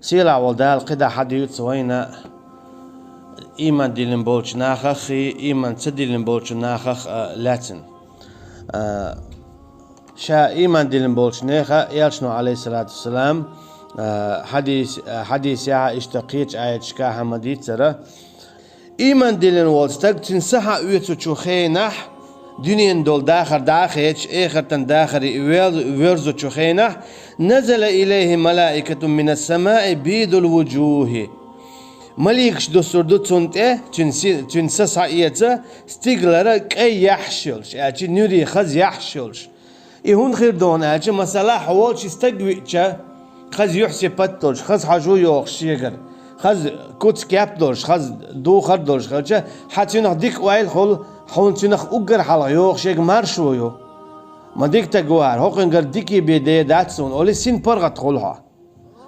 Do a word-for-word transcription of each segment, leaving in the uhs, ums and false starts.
Сийлахь волу Дала кхидӀа хьадуьйцу вайна ийман диллина болчу нахах а, ийман ца диллина болчу нахах а лаьцна. А, ша ийман диллина болчу нехан Элчано, Ӏалайхиссалату вассалам, а, хьадис-, а, хьадисехь а, иштта кхечу аяташкахь а ма дийццара, ийман диллина волу стаг, цуьнан са схьаоьцучу хенахь, дуьненан долу дахар дӀа а хеташ, эхартан дахаре и вел-, воьрзучу хенахь, «назала илайхи малаикатун минас самаи бийдул вуджухи». Маликаш дуссур ду цунна тӀе, цуьнан си-, цуьнан са схьаэца, стигалара кӀайн яххьаш йолуш, аьлча нуьре хаза яххьаш йолуш. И хӀунда хир ду аьлча, масала, хьо волчу стаг веъча, хаза юьхь-сипат долуш, хаза хьожа йохуш шегара, хаза куц-кеп долуш, хаза духар долуш хилча, хьан цуьнах дика ойла хуьлу, хьуна цуьнах уггар хьалха йоху шега маршо ю. Ма дика стаг ву хӀара, хӀокхуьнгара дика бен дер дац суна, олий, син паргӀат хуьлу хьо.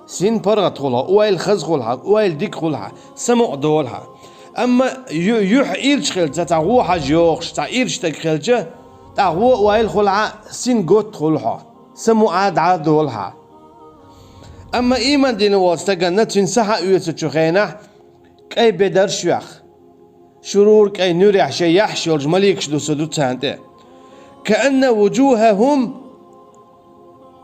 Син паргӀат хуьлу хьо, ойла хаза хуьлу хьан, ойла дика хуьлу хьан, самукъа долу хьан. Амма ю-, юьхь ирча хилча, цхьа гӀо хьожа йохуш, цхьа ирча стаг хилча, тӀаккха гӀо ойла хуьлу хьан, син готта хуьлу хьо, самукъа дӀа а долу хьан. Амма ийман дина волчу стаганна цуьнан са схьаоьцучу хенахь, кӀайн бедарш а йоьхна, шурура кӀайн нуьрехь шайн яххьаш йолчу маликаш дуссур ду царна тӀе. «Каанна вуджухахум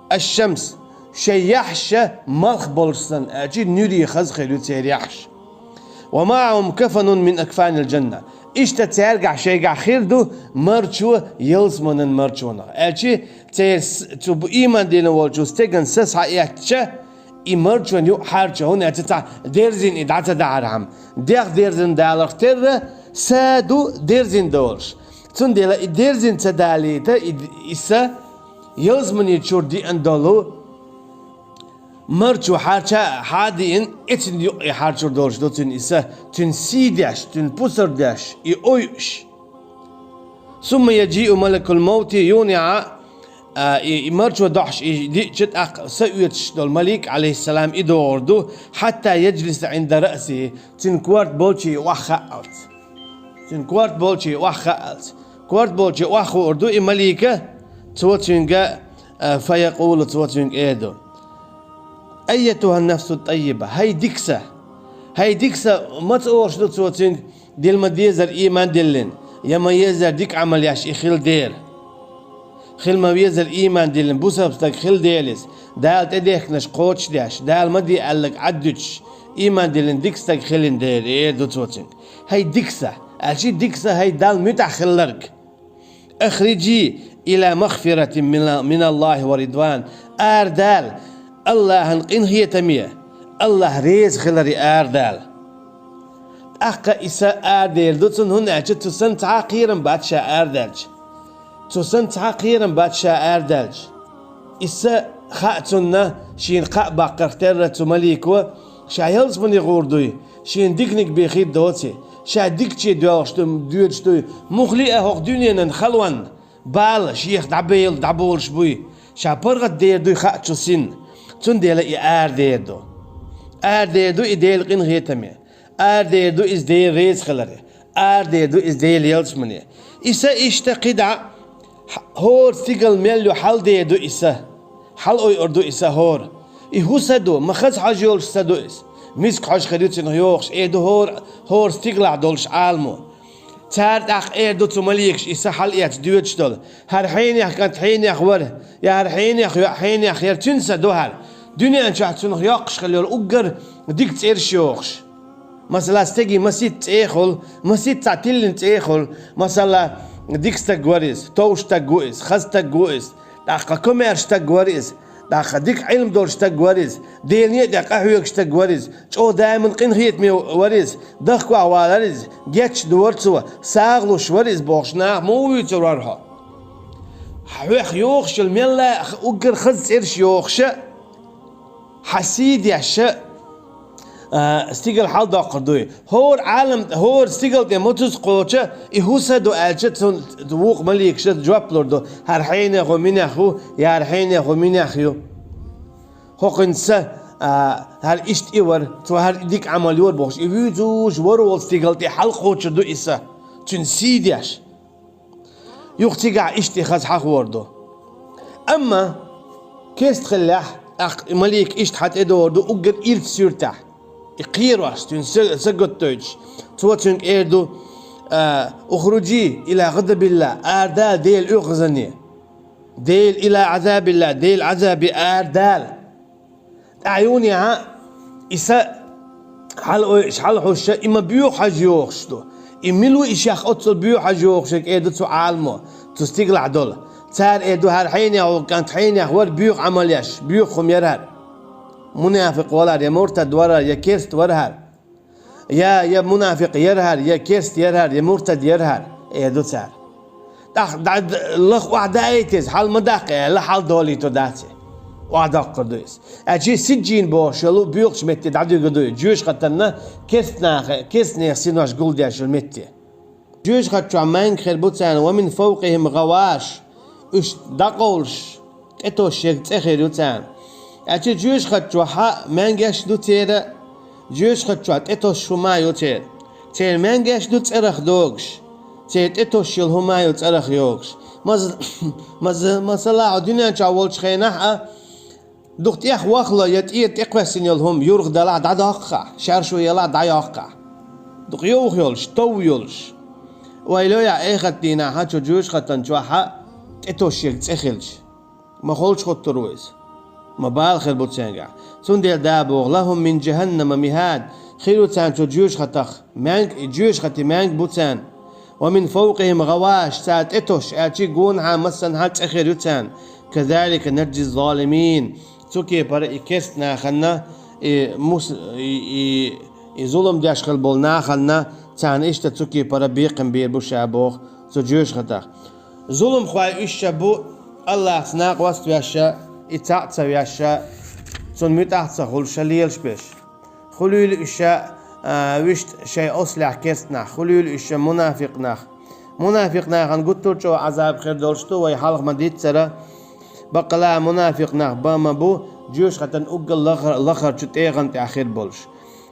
аш-шамс», шайн яххьаш малх болуш санна, аьлча нуьре хаза хир ю церан яххьаш. «Ва маахум кафанун мин акфанил джанна». Иштта цаьргахь шайгахь хир ду марчо ялсаманан марчонах. Аьлча церан с-, цу бу-, ийман дина волчу стеган са схьаэцча, и марчонан юкъа хьарчо, хӀунда аьлча цхьа дерзина и дӀа ца дахьархьама. Дех дерзина даларх терра, са ду дерзина долуш. Цундела и дерзина ца далийта, и, и са ялсамани чуьра деана долу марчо хьарча а хьадеана, эцна юкъа и хьарчур долуш ду цуьнан и са, цуьнан сий деш, цуьнан пусар деш, и ойуш. «Сумма яджиу малакул мавти юниа», а, и, и марчо дохьуш и диъча, тӀаккха са оьцуш долу малик, Ӏалайхиссалам, и догӀур ду, «хьатта яджлиса Ӏинда раъсихи», цуьнан корта болчу и охьахаалц. Цуьнан корта болчу и охьахаалц. Корта болчу и охьахуур ду и малика, цо цуьнга, а, «фаякъулу», цо цуьнга эр ду: «Айятухан нафсу тайиба, хӀай дика са! ХӀай дика са», маца олуш ду цо цуьнга, дила ма дезара ийман диллина, я ма езара дика Ӏамал еш и хила дера. Хила ма везара ийман диллина бусалба стаг хила дела иза, Дала тӀедехкинарш кхочушдеш, Дала ма де аьлларг Ӏад дуьтуш, ийман диллина дика стаг хилина дела, эр ду цо цуьнга. «ХӀай дика са», аьлча дика са, хӀай Далла муьтӀахь хилларг. «Ахриджи ила махфиратин мина-, миналлахи ва ридван». Арадала, Аллахьан къинхетаме, Аллахь реза хиларе арадала. ТӀаккха и са арадер ду цунна, хӀунда аьлча цу санна цхьа а кхерам бац ша арадаьлча. Цу санна цхьа а кхерам бац ша арадаьлча. И са хаьа цунна, шена кхаъ баккхарх терра цу малико, ша ялсамане гӀур дуй, шена диканиг бен хир доций, ша дикаче доьлхуш ду, доьдуш дуй, муххале а хӀокху дуьненан халонна, бала шех дӀабел-, дӀаболуш буй, ша паргӀат дер дуй хаьа цу синна. Цундела и арадер ду. Арадер ду и Делан къинхетаме. Арадер ду иза Дела реза хиларе. Арадер ду иза Делан ялсамане. И са иштта кхидӀа хӀ-, хӀора стигал мел ю хьаладер ду и са. Хьалаойур ду и са хӀора. И хӀун са ду, ма хаза хьожа йолуш са ду иза. Миска хьожа хир ю цуьнах йохуш, эр ду хӀора, хӀора стигалахь долуш Ӏаламо. Цара тӀаккха эр ду цу маликаша и са хьалаэцна доьдуш долу: «ХӀара хьенех кӀант хьенех вара, я хӀара хьенех йоӀ хьенех яра, цуьнан са ду хӀара. Дуьнен чохь цунах йоккхуш хила йолу уггар дика цӀераш йохуш». Масала, стеган маситта цӀе хуьлу, маситта цхьа тиллина цӀе хуьлу. Масала, дика стаг вара иза, товш стаг ву иза, хаза стаг ву иза, тӀаккха комаьрша стаг вара иза, тӀаккха дика Ӏилма долуш стаг вара иза, Деле а тӀе къахьоьгуш стаг вара иза, чӀогӀа даиман къинхетаме вара иза, дахкохь валара иза, гечдеш вара цо, сагӀа луш вара иза бохуш, наха муха вуьйцур вара хьо? Хьоьх йохуш йолу мелла а уггар хаза цӀераш йохуша, хьан сий деша, а, стигал хьаладоккхур дуй. ХӀора Ӏалам, хӀора стигал тӀе муцус кхоча, и хӀун са ду аьлча, цунна вукху маликаша жоп лур ду: «ХӀара хьенех ву, минех ву, я хӀара хьенех ву, минех ю. ХӀокхуьнца, а, хӀара иштта и вара, цо хӀара дика Ӏамал йора», — бохуш, и вуьйцуш вара волу стигал тӀе хьалакхочур ду и са, цуьнан сий деш. Юха цигахь иштта и хаза хьахор ду. Амма кестта хиллехь, ТӀаккха и малик иштта хьа тӀедогӀур ду уггар ирча суьртехь. И кхерош, цуьнан са, са готтуьйтуш. Цо цуьнга эр ду: «Ухружи иля гъадабилла, арадала Делан оьгӀазалле. Делан иля Ӏазабилла, Делан Ӏазабе арадала». ТӀаьхьа юханехьа и са хьалаойуш, хьалахьуш, и ма боьха хьажа йогӀуш ду. И мила ву и шех оццул боьха хьажа йогӀуш, эр ду цу Ӏаламо, цу стигалахь долу. Цара эр ду: «ХӀара хьенех волу кӀант хьенех вара боьха Ӏамал еш, боьха хӀума яра хӀара. Мунафикъ вара хӀара, я муртад вара хӀара, я керст вара хӀара. Я, я мунафикъ яра хӀара, я керст яра хӀара, я муртад яра хӀара», — эр ду цара. ТӀаккха дӀа-, лаха охьадоуьйту иза, хьал ма даккха аьлла, хьал долуьйтур дац и. Охьадоккхур ду иза. Аьлча Сиджин бохуш йолу боьхачу метте дӀадуьгур ду и, жоьжахатанна керст наха, керстанех синош гулдеш йолу метте. Жоьжахати чохь маьнга хир бу царна: «Ва мин фавкъихим гъаваш», уьш дӀакъовлуш, тӀетосуш ерг цӀе хир ю царна. Аьлча жоьжахати чохь маьнгеш ду церан, жоьжахати чохь тӀетосуш хӀума ю церан. Церан маьнгеш ду цӀерах догуш, церан тӀетосуш йолу хӀума ю цӀерах йогуш. Маз-, маз-, масала, хьо дуьнен чохь волчу хенахь а, дукха тӀех вахло я тӀера тӀекхоьссина йолу хӀума юргӀа далахь дӀадоккхахь, шаьршо ялахь дӀайоккхахь. Дукха йовха йолуш, тов йолуш. Ойла йо ахь, эхарт дийнахь чу жоьжахатан чохь тӀетосуш ерг цӀе хилча, ма холчу хӀуттур ву иза. Ма бала хир бу цаьнгахь. Цундела Дала боху: «Лахум мин жаханнама михад». Хир ю царна цу жоьжахатах маьнг, и жоьжахати маьнг бу царна. «Ва мин фавкъихим гъаваш», цара тӀетосуш, аьлча гонахьа, массанхьа цӀе хир ю царна. «Казалика наджзи ззалимин». Цу кепара и керст нахана, и мус-, и, и, и зулам деш хила болу нахана царна иштта цу кепара бекхам бийр бу ша боху цу жоьжахатах. Зуламхой уьш ша бу, Аллахьца накъост веш ша, и цхьаъ ца веш ша, цунна муьтӀахь ца хуьлуш ша лелаш берш. Хуьлийла уьш ша, а, вуьшта шайн ослехь керст нах, хуьлийла уьш ша мунафикъ нах. Мунафикъ нахана гуттар а чӀогӀа Ӏазаб хир долуш ду, вай хьалха ма-дийццара. Баккъала мунафикъ нах бан ма бу, жоьжахатан уггар лахар-, лахарчу тӀегӀан тӀехь хир болуш.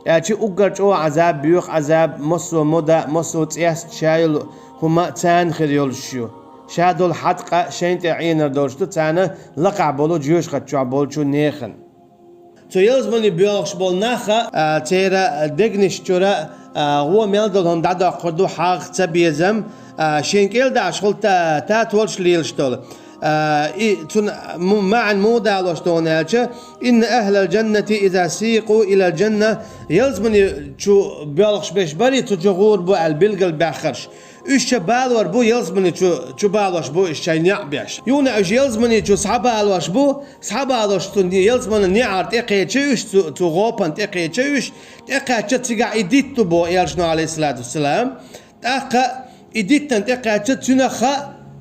Аьлча уггар чӀогӀа Ӏазаб, боьха Ӏазаб, массо а муд а, массо а цӀест а, ша йолу хӀума а царна хир йолуш ю. Ша долу хьаткъа а шайна тӀе Ӏенар долуш ду царна лакхахь болу жоьжахати чохь болчу нехан. Цу ялсамане боьлхуш болу нах а, церан дегнаш чуьра, а, гӀо мел долу хӀума дӀадоккхур ду, хьагӀ, цабезам, а, шен кӀел дахьаш хуьлу та-, татолаш лелаш долу. А, и цун му-, маьӀна муха далош ду аьлча: «Инна ахлал жаннати иза сикъу илал жанна». Ялсамане чу боьлхуш берш барий, цу чу гӀур бу аьлла билгал баьхнарш. Уьш ша балор бу, ялсамане чу, чу балош бу, уьш шайн неӀ беш. Юна уьш ялсамане чу схьабалош бу, схьабалош цу ялсаманан неӀар тӀекхечи уьш, цу, цу гӀопан тӀекхечи уьш, тӀекхаьчча цигахь и дитт ду бо, элчано, алейхиссалату вассалам. ТӀаккха и диттан тӀекхаьчча, цуьнах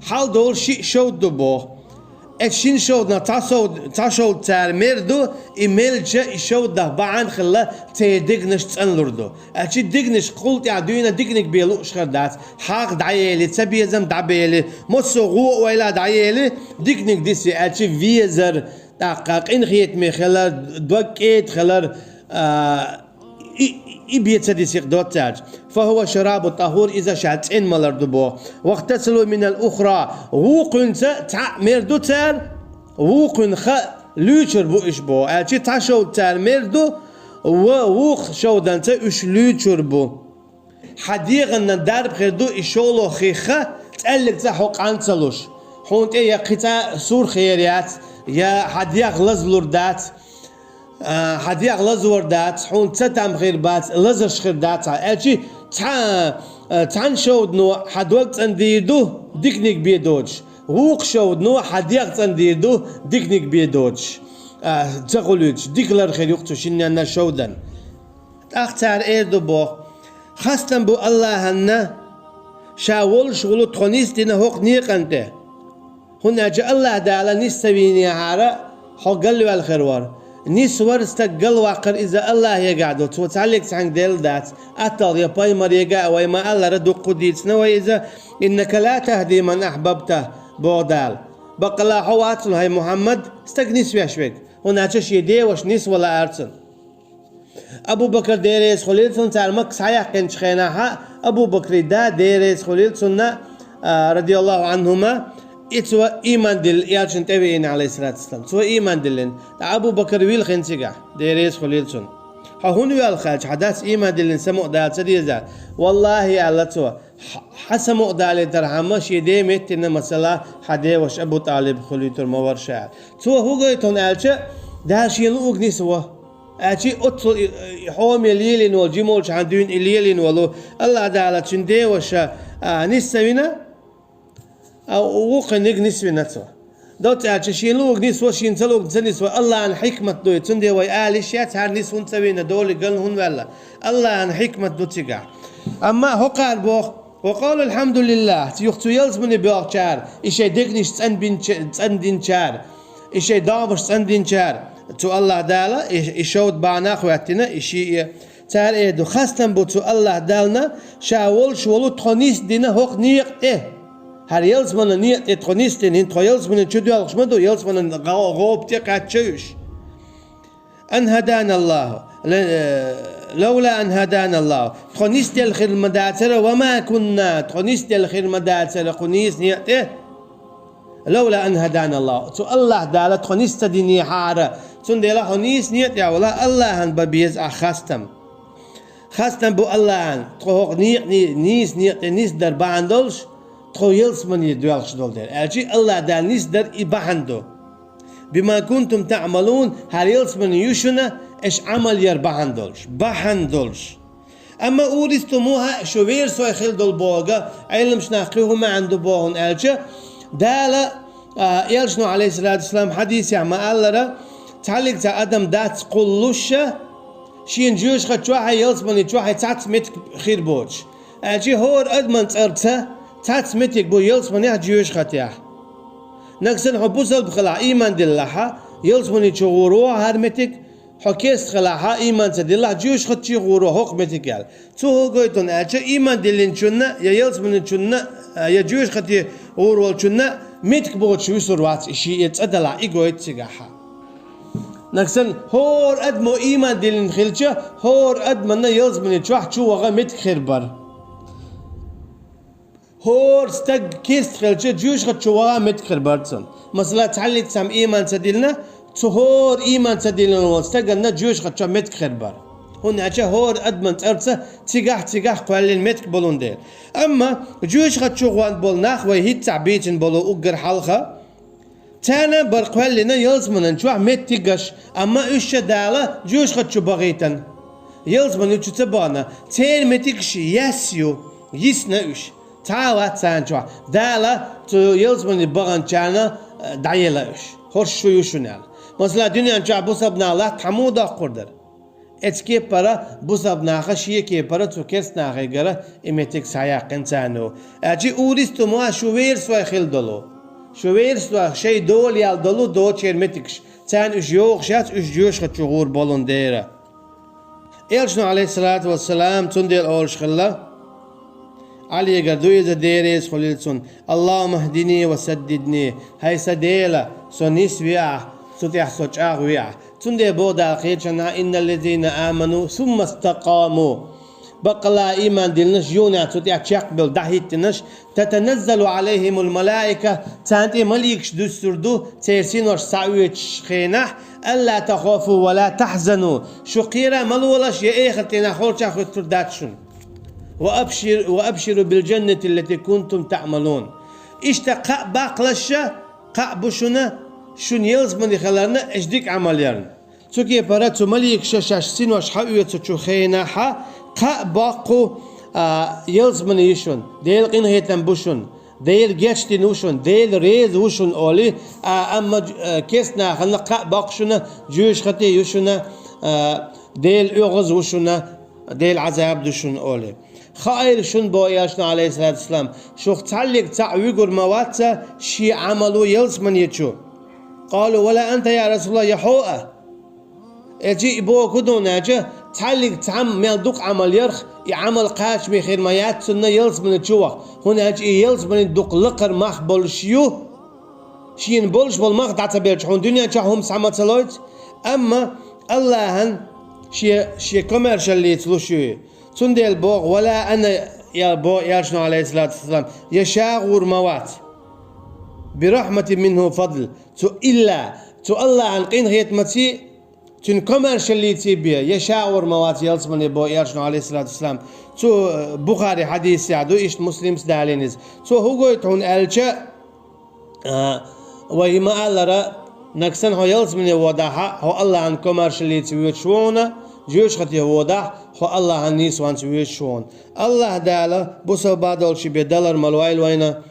хьал долу шиъ шовда ду бо. Эцу шина шовданах цхьа шовда, цхьа шовда цара мер ду, и мелча и шовданах бахьана хилла церан дегнаш цӀанлур ду. Аьлча дегнаш кхул тӀехь дуьйна диканиг бен лууш хир дац. ХьагӀ дӀаели, цабезам дӀабели, массо а гӀо а ойла дӀаели, диканиг диси, аьлча везар, тӀаккха къинхетаме хилар, дог кӀеда хилар, а, И, и бен ца дисикх доццаьрча. «Фахува шарабу тахур», иза ша цӀена малар ду бо. «Вахтасилу минал ухра», вукхуьнца цхьаъ мер ду цара, вукхуьнха луьйчур бу уьш бо. Аьлча цхьа шовда цара мер ду, ва вукху шовданца уьш луьйчур бу. Хьан дегӀанна дарба хир ду и шолгӀа хиха, цӀаьллиг цӀа хьо къан ца луш. Хьуна тӀе я кхин цӀа сурх ер яц, я хьан дегӀ лазлур дац. А, хьан дегӀ лазор дац, хьуна цатам хир бац, лазарш хир дац хьан. Аьлча цхьа-, а, цхьана шовдано хьан дог цӀандийр ду, диканиг бен доцуш. Вукху шовдано хьан дегӀ цӀандийр ду, диканиг бен доцуш. А, ца хуьлуьйтуш, дика лар хир ю-кх цу шинненна шовдан. ТӀаккха цара эр ду боху: «Хастам бу Аллахьанна, ша волуш волу тхо нисдина хӀокху некъан тӀе». ХӀунда аьлча Аллаха Дала нис ца вийнехьара, хьо галваьлла хир вара. Нисвар, стаг галваккхар иза Аллахьегахь ду, цо цхьаллиг цхьаьнга делла дац. Атталла я пайхамарега а вай ма-аллара, дуккха дийцина вай иза: «Иннака ла тахди ман ахьбабта», боху Дала. Баккъалла хьо вац цунна, хӀай Мухьаммад, стаг нисвеш верг, хӀунда аьлча шен деваша нисвала ара цунна. Абу Бакр, Дела реза хуьлийла цунна, цара Макка схьаяьккхинчу хенахьа, Абу Бакри да, Дела реза хуьлийла цунна, а, радияллаху анхума, И цо ийман дилла элчанна тӀе веана, Ӏалайхиссалату вассалам. Цо ийман диллина. ТӀаккха Абу Бакр вийлхина цигахь, Дела реза хуьлийла цунна. Хьо хӀунда воьлху аьлча, хьан дас ийман диллина самукъадала ца дезара? Валлахьи, аьлла цо, хьа-, хьан самукъадалийтархьама шен ден меттана, масала, хьан ден ваша Абу ТӀалиб хуьлуьйтур ма вара ша. Цо хӀун гойту хьуна аьлча, Дала шен луург нисво. Аьлча оццул и, и хьоме лелийна волу, жима волчу хьан дуьйна и лелийна волу, АллахӀ Дала цуьнан ден ваша, а, нис ца вина, а, вукхуьниг нисвина цо. Доцца аьлча, шен луург нисво, шен ца луург ца нисво, АллахӀан хьикмат ду и. Цундела вай ала йиш яц, хӀара нис хӀунда ца вина, долий ган хӀунда ваьлла. АллахӀан хьикмат ду цигахь. Амма хӀокхара боху: «Ва къалу алхьамдулиллахь», юха цу ялсамане боьлхучара, и шайн дегнаш цӀандинча-, цӀандинчара, и шайн домаш цӀандинчара, цу АллахӀ Дала и, и шовда бахьана а хӀоьттина, и шиъ а. Цара эр ду: «Хастам бу цу АллахӀ Далла, ша волуш волу тхо нисдина хӀокху некъа тӀе». ХӀара ялсаманин некъа тӀе тхо нисдина, хӀинца тхо ялсамане чу доьлхуш ма ду, ялсаманин гӀо-, гӀоба тӀе кхаьчча уьш. «Ан хӀаданаллаху, ла-, лавла ан хӀаданаллаху». Тхо нисделла хир ма дацара, «ва ма кунна», тхо нисделла хир ма дацара кху нийса некъа тӀе. «Лавла ан хӀаданаллаху». Цу АллахӀ Дала тхо нис ца динехьара, цундела хьо нийса некъа тӀехь валахь, АллахӀан бан беза ахь хастам. Хастам бу АллахӀан, тхо хӀокху некъа ни-, нийса некъа тӀе нисдар бахьана долуш, тхо ялсамане доьлхуш долу дела. Аьлча АллахӀ Дала нисдар и бахьана ду. «Бима кунтум таъмалун», хӀара ялсамане ю шуна, аша Ӏамал яр бахьана долуш. Бахьана долуш. Амма «уристумуха», шу верасой хила долу бохург, Ӏеламнаха кхин хӀун маьӀна ду боху хьуна аьлча, Дала, а, элчано, Ӏалайхиссалату вассалам, хьадисехь ма-аллара, цхьаллиг цхьа адам дац кхуллуш, шена жоьжахати чохь а, ялсамани чохь а цхьацца меттиг хир боцуш. Аьлча хӀора адаман цӀарца цхьацца меттиг бу ялсаманехь а, жоьжахатехь а. Нагахь санна хьо бусалба хилахь, ийман диллахь а, ялсамани чу гӀур ву хьо хӀара меттиг, хьо керста хилахь а, ийман ца диллахь а, жоьжахати чу гӀур ву хьо хӀокху меттиг аьлла. Цо хӀун гойту хьуна аьлча, ийман диллинчунна, я ялсаманичунна, я жоьжахати гӀур волчунна меттиг боцуш висур вац и шиъ, цӀа далахь, и гойту цигахь. Нагахь санна хӀора адамо ийман диллина хилча, хӀора адаманна ялсамани чохь чу ваха меттиг хир бара. ХӀора стаг керста хилча, жоьжахати чу ваха меттиг хир бара цунна. Масала, цхьаллиг цхьамма ийман ца диллина, цу хӀора ийман ца диллина волу стаганна жоьжахати чохь меттиг хир бара. ХӀунда аьлча хӀора адаман цӀарца цигахь-цигахь кхоьллина меттиг болун дела. Амма жоьжахати чу гӀур болу нах, вай хӀинццехь бийцина болу уггар хьалха, царна бара кхоьллина ялсаманан чохь меттигаш, амма уьш ша Дала жоьжахати чу бахийтина. Ялсамани чу ца бахана, церан меттигаш яьсса ю, йисна уьш. Цхьа а вац царна чохь. Дала цу ялсамани баханчарна, э, дӀаелла уьш. ХӀорш шу ю шуна аьлла. Масала, дуьнен чохь бусалба нах латта хьан муха доккхур дара? Эцу кепара бусалба наха шен кепара цу керста нахе гара и меттиг схьаяьккхина царна. Аьлча уристумуха, шу верасой хила долу. Шу верасой шайн дола яьлла долу доцучеран меттигаш. Царна уьш йогӀуш яц, уьш жоьжахати чу гӀур болун дела. Элчано, Ӏалайхиссалату вассалам, цундела олуш хилла, Ӏалигара ду иза, Дела реза хуьлийла цунна: «Аллахумма хӀдини ва саддидни». ХӀай сан Дела, со нисве ахь, цу тӀехь со чӀагӀве ахь. Цундела боху Дала кхечанхьа: «Инналлазина аману сумма стакъаму». Баккъалла ийман диллинарш, юха цу тӀехь чекхбевлла дӀахӀиттинарш, «Татаназзалу Ӏалайхимул малаика», царна тӀе маликаш дуьссур ду, церан синош схьаоьцучу хенахь: «Алла тахафу ва ла тахзану», шу кхера а ма лолаш, я эхарт дийнахь холчахь хӀуьттур дац шуна. «Ва абшир-, ва абширу бил джаннати ллати кунтум таъмалун». Иштта кхаъ баккхалаш ша, кхаъ бу шуна, шуна ялсамани хиларна, аша дика Ӏамал ярна. Цу кепара цу маликаша шаьш синош схьаоьцучу хенахьа кхаъ боккху, а, ялсамани ю шуна, Делан къинхетам бу шуна, Дела гечдина ву шуна, Дела реза ву шуна олий, а, амма, а, керста нахана кхаъ боккху шуна, жоьжахати ю шуна, а, Дела оьгӀаз ву шуна, Делан Ӏазаб ду шуна олий. Хаийла шуна, боху элчано, Ӏалайхиссалату вассалам, шух цхьаллиг цхьаъ вуьгур ма вац шен Ӏамало ялсамани чу. Къалу: «Ва ла анта, я Расулаллах, я хьо а?» Элча и боху хӀун ду аьлча, цхьаллиг цхьамма мел дукха Ӏамал ярх, и Ӏамал кхачаме хир ма яц цунна ялсамани чу ваха, хӀунда аьлча и ялсамани дукха лакхара мах болуш ю. Шена болуш болу мах дӀа ца белча, хьуна дуьнен чохь хӀума схьа ма ца лоцу, амма Аллахьан шен, шен комаьршаллица луш ю и. Цундела боху: «Ва ла ана», я боху элчано, Ӏалайхиссалату вассалам, я ша гӀур ма вац. برحمة منه وفضل. Цу илла, цу Аллахьан къинхетамаци, цуьнан комаьршаллици бен, я ша вар ма вац ялсамане боху Элчано, алейхиссалату вассалам. Цу, э, Бухари хьадисехь ду, иштта Муслимс далийна иза. Цо хӀун гойту хьуна аьлча, а, вай ма-аллара, нагахь санна хьо ялсамане водахь, хьо Аллахьан комаьршаллица воьдуш ву хьуна, жоьжахате водахь, хьо Аллахьан нийсонца воьдуш ву хьуна. Аллахь Дала бусалба долчу бен далар ма лойла вайна,